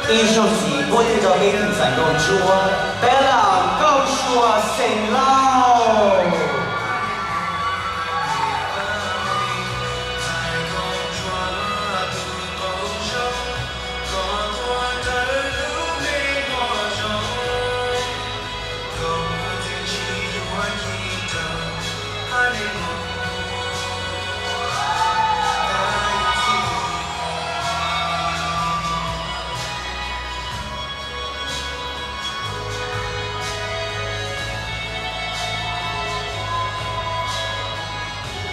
Ib zaug ntxiv muab tej rau peb tus ntxhais nkauj ntsuab, peb los nkauj sua xeem lauj.